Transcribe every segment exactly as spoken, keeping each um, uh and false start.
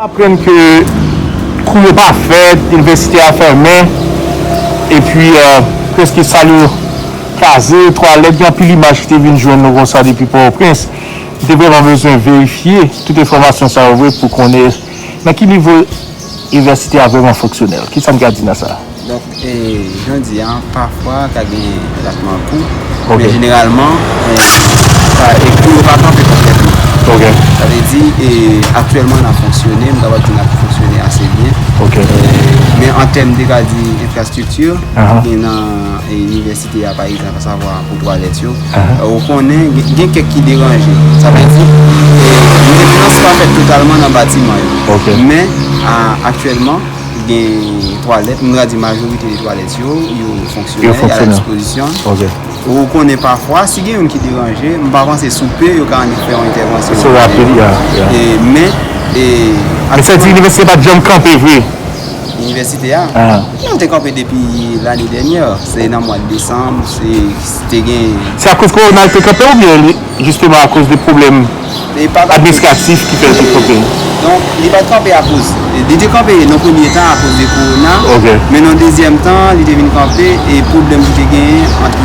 Aprann ke kou yo pa fèt, inivèsite a fèmen, epi, euh, prèske sal yo kraze, twalèt, gen anpil imaj ki te vin jwenn nou konsa depi Pòtoprens. M te vrèman bezwen verifye tout enfòmasyon sa yo vre pou konnen nan ki nivo inivèsite a vrèman fonksyonèl. Kisa n ka di nan sa? Donk, e, jan w di a, pafwa ka gen ratman kou, men jeneralman, e, pa, e kou yo pa kanpe konplètman. Sa vle di, e, aktyèlman n ap fonksyone, m kapab di n ap fonksyone ase byen. E, men an tèm de, ka di, enfrastrikti, gen nan, e, inivèsite a, pa egzanp, asavwa pou twalèt yo, ou konnen gen, gen kèk ki deranje. Sa vle di, e, mentnans pa fèt totalman nan batiman yo. Men, a, aktyèlman, gen twalèt, m ta di majorite de twalèt yo, yo fonksyonèl, y a la dispozisyon. Ou konnen pafwa, si gen youn ki deranje, m pa panse sou pe, yo ka annik fè yon entèvansyon rapid. E, men, e, men sa di inivèsite pa t janm kanpe vre. Inivèsite a? Non, te kanpe depi lane dènyè. Se nan mwa desanm, se, se te gen. Se akoz kowona l te kanpe oubyen li, jisteman akoz de pwoblèm administratif ki fè l te kanpe? Donk, li pa t kanpe akoz, li te kanpe nan premye tan akoz de kowona, men nan dezyèm tan, li te vin kanpe e pwoblèm ki te genyen ant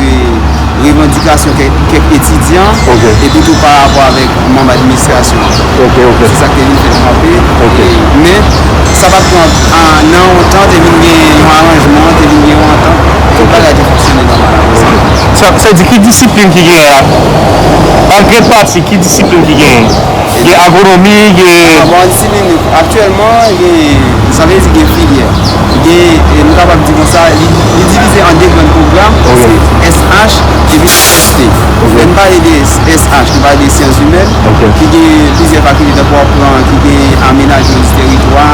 revandikasyon kèk, kèk etidyan, epi tou pa rapò avèk manm administrasyon an. Se sa k te vin fè l kanpe. E, men, sa pa t pran, a, nan yon tan, te vin gen yon aranjman, te vin gen yon antant, tout bagay te fonksyone nòmal apre sa. Sa, sa di ki disiplin ki genyen la? An grande partie, ki disiplin ki genyen? Gen agronomi, gen. Bon, disiplin, aktyèlman, gen, sa vle di gen filyè. Gen, e, nou kapab di konsa, li, li divize an de grann pwogram, se S H epi S T. Lè n pale de S H, nou pale de syans imèn, ki gen plizyè fakilte tankou w ap pran, ki gen amenajman di tèritwa,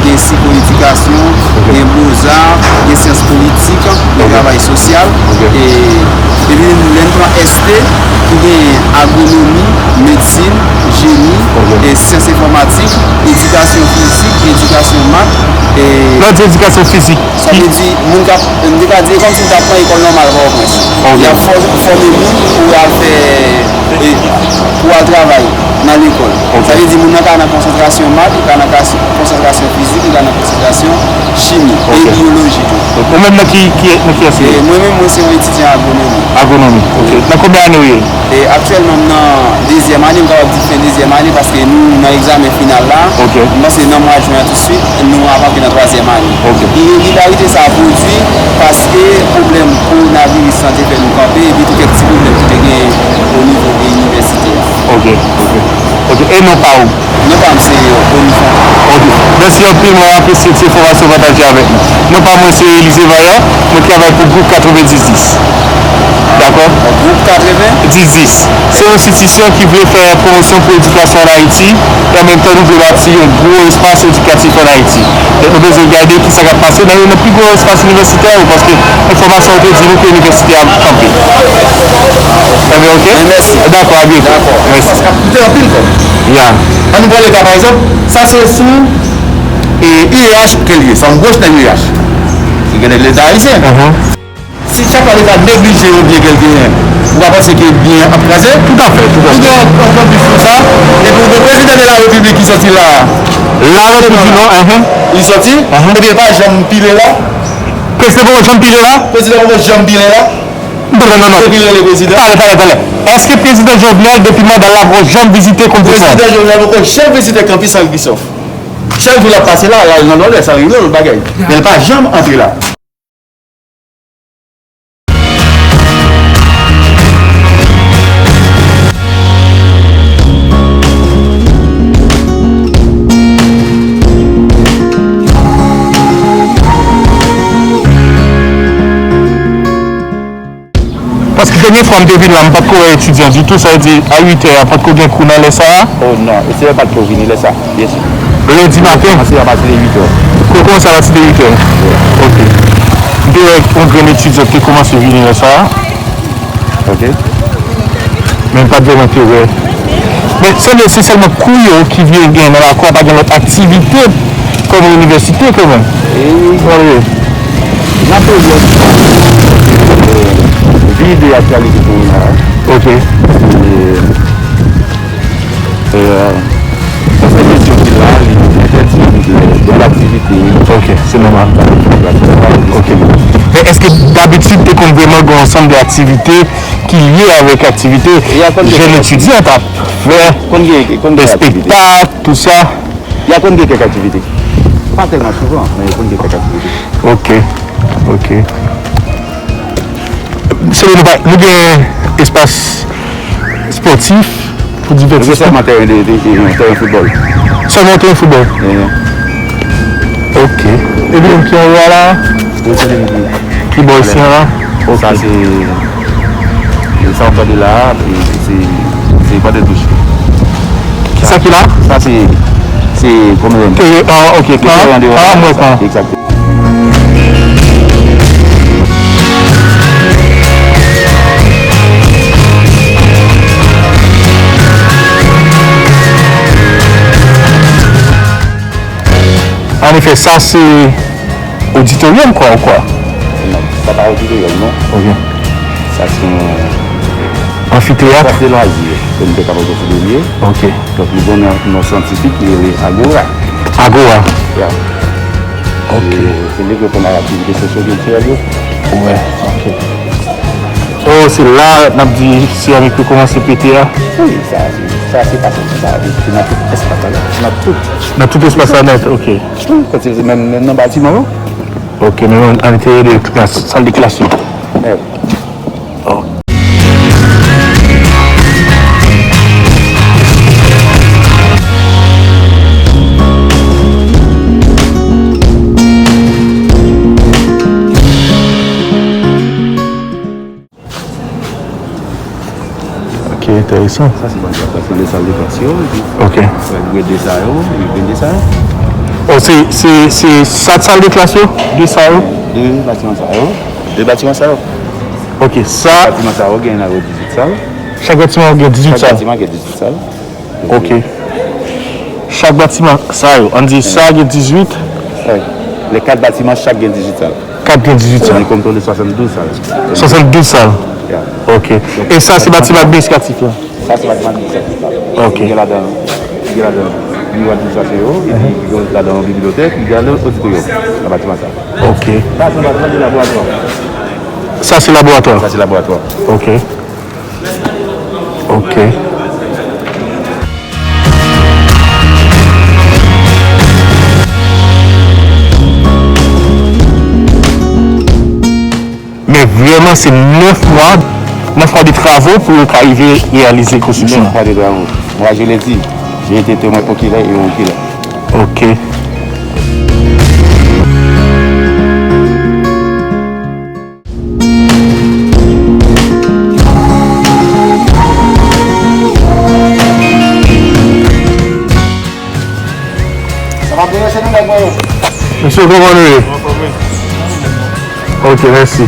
gen sikoedikasyon, gen boza, gen syans politik, gen travay sosyal. E, epi lè n pran S T, ki gen agronomi, medsin, jeni, e syans enfòmatik, edikasyon fizik, edikasyon mat, e. Lè w di edikasyon fizik, sa vle di, moun k ap, m te ka di, e kòmsi m t ap pran ekòl nòmal Pòtoprens. Y ap fò-, fòme moun pou y al fè, e, pou al travay nan lekòl. Sa vle di, moun nan ka nan konsantrasyon mat, li ka nan kas-, konsantrasyon fizik, li ka nan konsantrasyon chimi, e biyoloji tou. Ou menm nan ki, ki, nan ki enstiti? E mwen menm, mwen se yon etidyan agronomi. Agronomi, ok. Nan konbyen ane w ye? E aktyèlman, m nan dezyèm ane, m kapab di fen dezyèm ane, paske nou nan egzamen final la. M panse nan mwa jen an tousuit, nou ap antre nan twazyèm ane. Iregilarite sa a pwodui paske pwoblèm kowonaviris lan te fè nou kanpe, epi tou kèk ti pwoblèm ki te genyen o nivo de inivèsite a. Ok, ok. Ok, e non pa w? Non pa m se Oni Fontan. Ok. Mèsi anpil, mwen apresye ti enfòmasyon w pataje avèk nou. Non pa mwen se Elize Vayan, mwen travay pou Gwoup katrevendizdis. Dakò? Gwoup katreven? Dizdis. Se yon enstitisyon ki vle fè pwomosyon pou edikasyon ann Ayiti, e an menm tan nou vle bati yon gwo espas edikatif ann Ayiti. Donk nou bezwen gade kisa k ap pase nan youn nan pi gwo espas inivèsitè yo, paske enfòmasyon yo te di nou ke inivèsite a ap kanpe. Enben, ok? Mèsi. Dakò, a byento. Dakò. Mèsi. Paske ap koute anpil kòb. Ya. Ann nou pran leta, pa egzanp, sa se sou, e, U E H ke l ye, se yon branch nan U E H. Li gen leta ayisyen. Si chak fwa leta neglije yon byen ke l genyen, ou pa panse ke byen an ap kraze? Toutafè, toutafè. Ou gen yon, yon konplis konsa, epi ou gen prezidan de la repiblik ki sòti la. La repiblik, non, enhen. Li sòti, enhen, epi l pa janm pile la. Prezidan poko janm pile la? Prezidan poko janm pile la? Non, non, non, non. Se ki rele prezidan? Talè, talè, talè. Èske prezidan Jovenel, depi manda l la, poko janm vizite Kòm Krisòf? Prezidan Jovenel poko janm vizite Kòm Krisòf. Chak jou l ap pase la, l al nan Nòdès, al regle lòt bagay. Men l pa janm antre la. Paske dènye fwa m te vin la, m pa t ko wè etidyan ditou, sa vle di, a uit è a, pa t ko gen kou nan lè sa a? O non, etidyan pa t ko vini lè sa a, byen si. Lendi maten? Kòmanse apati de uit è. Yo kòmanse apati de uit è? Wi. Ok. M te wè yon grenn etidyan ki te kòmanse vini lè sa a. Ok. Men m pa t vrèman te wè. Men, sanble se sèlman kou yo ki vin gen nan lakou a, pa gen lòt aktivite kòm inivèsite, kanmenm. E, wi. Wi. Nan peryòd, e, vi de aktyalite kounye a. Ok. E, e, sa se kesyon ki la, li, li Se nòmal. Ok. Men èske dabitid te konn vrèman gen yon ansanm de aktivite ki lye avèk aktivite jèn etidyan t ap fè, espektak, tout sa? Y a konn gen kèk aktivite. Pa tèlman souvan, men yo konn gen kèk aktivite. Ok, ok. Se nou pa, nou gen espas spòtif pou divètisman? Nou gen sèlman tèren de, de, de, tèren foutbòl. Sèlman tèren foutbòl? Ok. Epi ki anwo a la? Ki bò isi a la? Sa se, sa w gade la, se, se, se pa de douch. Kisa ki la? Sa se, se kòman? Ah, ok, kan. Ah, mwen kan. Egzakteman. Anefè, sa se oditoryòm kwa, ou kwa? Non, sa pa oditoryòm, non. Ok. Sa se yon anfiteyat? Espas de lwazi ke nou te kapab konsidere. Ok. Donk, li gen yon non syantifik ki rele Agora. Agora? Ya. Ok. E, se li ke konn aktivite sosyokiltirèl yo. Wè, ok. Oh, se la n ap di si annik yo kòmanse pete a? Wi, sa, se, sa, se pa sèlman sa. Se nan tout espas la, nan tout. Nan tout espas la nèt, ok. Wi, paske se menm, menm nan batiman yo. Ok, menm an enteryè de klas, sal de klas yo. Nèt. Oh. Ok, enteresan. Sa se bann sal de klas yo, epi Ok. Pral grenn de sa yo, epi grenn de sa yo. Oh, se, se, se sa sal de klas yo? De sa yo? De batiman sa yo. De batiman sa yo. Ok, sa. Batiman sa yo gen nan yo dizuit sal. Chak batiman gen dizuit sal? Chak batiman gen dizuit sal. Ok. Chak batiman sa yo, ann di sa gen dizuit? Wi. Les quatre bâtiments, chak gen dizuit sal. Kat gen dizuit sal. Li konn tonnen swasanndouz sal. Swasanndouz sal. Ya. Ok. E sa se batiman administratif la? Sa se batiman administratif la. Ok. Li gen ladan, li gen ladan biwo administrasyon yo, epi li gen ladan bibliyotèk, li gen ladan oditoryòm nan batiman sa. Ok. Sa se batiman de laboratwa. Sa se laboratwa? Sa se laboratwa. Ok. Ok. Men vrèman, se nèf mwa, nèf mwa de travo pou yo ka rive reyalize konstriksyon an. Nèf mwa de travo. Moi, je l'ai dit, j'ai été témoin oculaire et oculaire. Ok. Sa va byen, se nou nèg mwen yo. Mesye, kòman nou ye? Ok, mèsi.